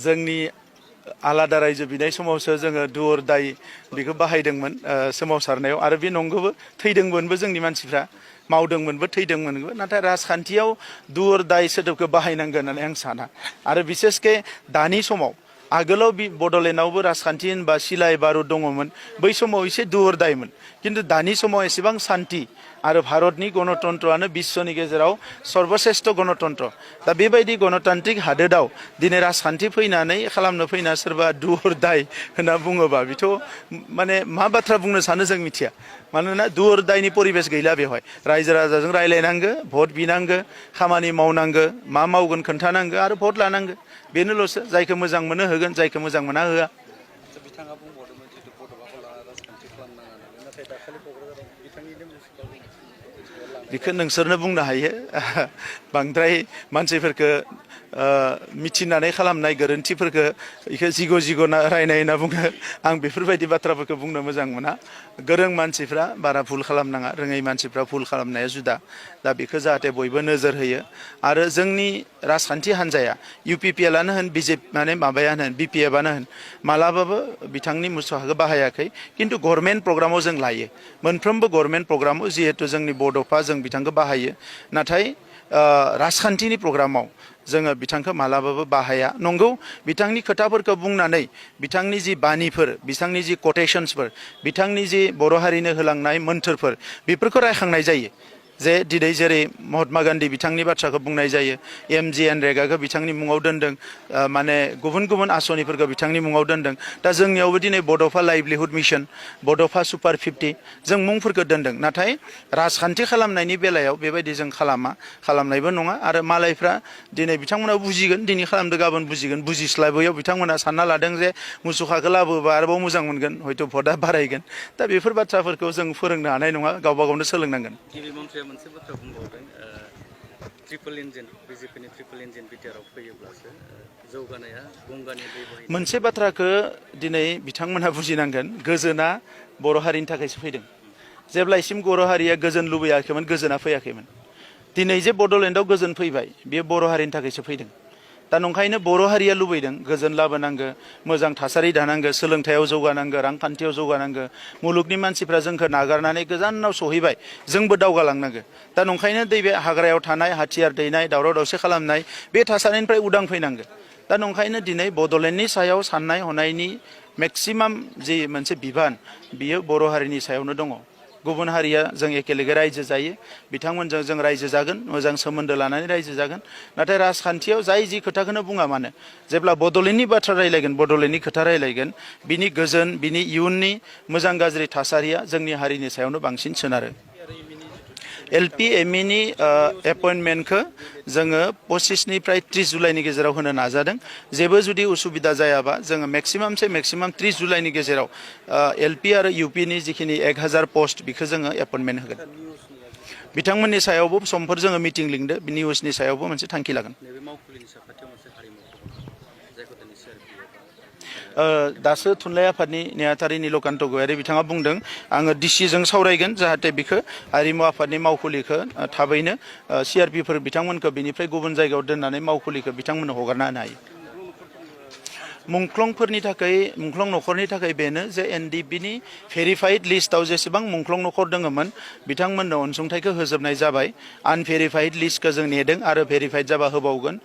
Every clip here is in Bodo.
जोंनि आलादा रायजो बिनाय समावसो जोङो दुवर दाय बेखौ बाहायदोंमोन सोमावसारनायाव आरो बे नंगौबो थैदोंमोनबो जोंनि मानसिफ्रा मावदोंमोनबो थैदोंमोनबो नाथाय राजखान्थियाव दुवर दाय सोदोबखौ बाहायनांगोन होननानै आं साना आरो बिसेसके दानि समाव आगोलाव बड'लेण्डआवबो राजखान्थि होनबा सिलाय बारुद दङमोन बै समाव एसे दुवर दायमोन किन्तु दानि समाव एसेबां शान्ति आरो भारतनि गणतन्त्रआनो विश्वनि गेजेराव सर्वश्रेष्ठ गणतन्त्र दा बेबायदि गणतान्त्रिक हादोराव दिनै राजखान्थि फैनानै खालामनो फैना सोरबा दुवर दाय होनना बुङोबा बेथ' माने मा बाथ्रा बुंनो सानो जों मिथिया मानोना दुवर दायनि परिबेस गैला बेवहाय रायजो राजाजों रायलायनांगो भट बिनांगो खामानि मावनांगो मा मावगोन खोन्थानांगो आरो भट लानांगो बेनोल'सो जायखौ मोजां मोनो होगोन जायखौ मोजां मोना होआ बिथाङा बुंबावदोंमोन जितु बड'फाखौ लाना राजखान्थि खालामनाङा होननानै नाथाय दाखालि क'क्राझाराव बिथांनिनो मुसुखा बेखौ नोंसोरनो बुंनो हायो बांद्राय मानसिफोरखौ मिथिनानै खालामनाय गोरोन्थिफोरखौ बेखौ जिग' जिग' रायनाय होनना बुङो आं बेफोरबायदि बाथ्राफोरखौ बुंनो मोजां मोना गोरों मानसिफ्रा बारा भुल खालामनाङा रोङै मानसिफ्रा भुल खालामनाया जुदा दा बेखौ जाहाथे बयबो नोजोर होयो आरो जोंनि राजखान्थि हान्जाया UPPLआनो होन माने माबायानो होन BPFआनो होन मालाबाबो बिथांनि मुसुखाखौ बाहायाखै किन्तु गभर्नमेन्ट प्रग्रामाव जों लायो मोनफ्रोमबो गभर्नमेन्ट प्रग्रामाव जिहेतु जोंनि बड'फा जों बिथांखौ बाहायो नाथाय राजखान्थिनि प्रग्रामाव जोङो बिथांखौ मालाबाबो बाहाया नंगौ बिथांनि खोथाफोरखौ बुंनानै बिथांनि जि बानिफोर बिथांनि जि कटेशन्सफोर बिथांनि जि बर' हारिनो होलांनाय मोन्थोरफोर बेफोरखौ रायखांनाय जायो जे दिनै जेरै महात्मा गान्धी बिथांनि बाथ्राखौ बुंनाय जायो MGNरेगाखौ बिथांनि मुङाव दोनदों माने गुबुन गुबुन आसनिफोरखौ बिथांनि मुङाव दोनदों दा जोंनियावबो दिनै बड'फा लाइभलिहुड मिशन बड'फा सुपार 50 जों मुंफोरखौ दोनदों नाथाय राजखान्थि खालामनायनि बेलायाव बेबायदि जों खालामनायबो नङा आरो मालायफ्रा दिनै बिथांमोना बुजिगोन दिनै खालामदों गाबोन बुजिगोन बुजिस्लाबैयाव बिथांमोना सानना लादों जे मुसुखाखौ लाबोबा आरोबाव मोजां मोनगोन हयथ' भटआ बारायगोन दा बेफोर बाथ्राफोरखौ जों फोरोंनो हानाय नङा गावबा गावनो सोलोंनांगोन गिबि मन्थ्रिया मोनसे बाथ्रा बुंबावदों ट्रिपल इन्जिन BJPनि ट्रिपल इन्जिन बिटिआरआव फैयोब्लासो जौगानाया गंगानि दै बोहैनाय मोनसे बाथ्राखौ दिनै बिथांमोनहा बुजिनांगोन गोजोना बर' हारिनि थाखायसो फैदों जेब्लासिम बर' हारिया गोजोन लुबैयाखैमोन गोजोना फैयाखैमोन दिनै जे बड'लेण्डआव गोजोन फैबाय बेयो बर' हारिनि थाखायसो फैदों दा नंखायनो बर' हारिया लुबैदों गोजोन लाबोनांगो मोजां थासारि दानांगो सोलोंथायाव जौगानांगो रांखान्थियाव जौगानांगो मुलुगनि मानसिफ्रा जोंखौ नागारनानै गोजानाव सहैबाय जोंबो दावगालांनांगो दा नंखायनो बे हाग्रायाव थानाय हाथियार दैनाय दावराव दावसि खालामनाय बे थासारिनिफ्राय उदां फैनांगो दा नंखायनो दिनै बड'लेण्डनि सायाव साननाय हनायनि मेक्सिमाम जि मोनसे बिबान बियो बर' हारिनि सायावनो दङ गुबुन हारिया जों एखेलेगे रायजो जायो बिथांमोनजों जों रायजो जागोन मोजां सोमोन्दो लानानै रायजो जागोन नाथाय राजखान्थियाव जाय जि खोथाखौनो बुङा मानो जेब्ला बड'लेण्डनि बाथ्रा रायलायगोन बड'लेण्डनि खोथा रायलायगोन बिनि गोजोन बिनि इयुननि मोजां गाज्रि थासारिया जोंनि हारिनि सायावनो बांसिन सोनारो LP MEनि एपइन्टमेन्टखौ जोङो 25निफ्राय 30 जुलाइनि गेजेराव होनो नाजादों जेबो जुदि उसुबिदा जायाबा जोङो मेक्सिमाम 30 जुलाइनि गेजेराव LP आरो UPनि जिखिनि 1000 पस्ट बेखौ जोङो एपइन्टमेन्ट होगोन बिथांमोननि सायावबो समफोर जोङो मिटिं लिंदो निउसनि सायावबो मोनसे थांखि लागोन दासो थुनलाइ आफादनि नेहाथारि नीलकान्त गयारी बिथाङा बुंदों आङो DCजों सावरायगोन जाहाथे बिखौ हारिमु आफादनि मावखुलिखौ थाबैनो CRPफोर बिथांमोनखौ बिनिफ्राय गुबुन जायगायाव दोननानै मावखुलिखौ बिथांमोननो हगारना होनो हायो मुंख्लं नखरनि थाखाय बेनो जे NDPनि भेरिफाइड लिस्टआव जेसेबां मुंख्लं नखर दङमोन बिथांमोननो अनसुंथाइखौ होजोबनाय जाबाय आनभेरिफाइड लिस्टखौ जों नेदों आरो भेरिफाइड जाबा होबावगोन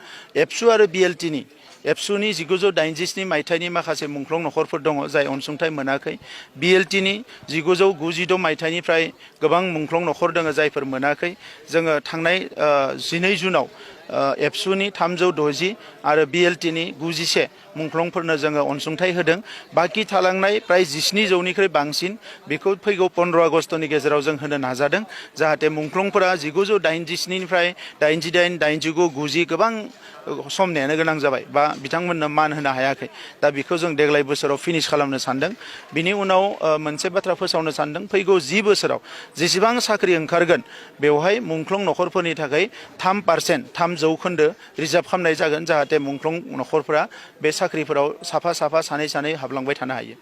एबसु आरो BLTनि एबसुनि 1987 मायथाइनि माखासे मुंख्लं नखरफोर दङ जाय अनसुंथाइ मोनाखै BLTनि 1996 मायथाइनिफ्राय गोबां मुंख्लं नखर दङ जायफोर मोनाखै जोङो थांनाय 12 जुनाव एबसुनि 360 आरो BLTनि 91 मुंख्लंफोरनो जोङो अनसुंथाइ होदों बाखि थालांनाय प्राय 17,000निख्रुइ बांसिन बेखौ फैगौ 15 आगस्तनि गेजेराव जों होनो नाजादों जाहाथे मुंख्लंफोरा 1987निफ्राय 88, 89, 90 गोबां सम नेनो गोनां जाबाय बा बिथांमोननो मान होनो हायाखै दा बेखौ जों देग्लाय बोसोराव फिनिश खालामनो सानदों बिनि उनाव मोनसे बाथ्रा फोसावनो सानदों फैगौ 10 बोसोराव जेसेबां साख्रि ओंखारगोन बेवहाय मुंख्लं नखरफोरनि थाखाय 3% जौखोन्दो रिजार्भ खालामनाय जागोन जाहाथे मुंख्लं नखरफोरा बे साख्रिफोराव साफा सानै हाबलांबाय थानो हायो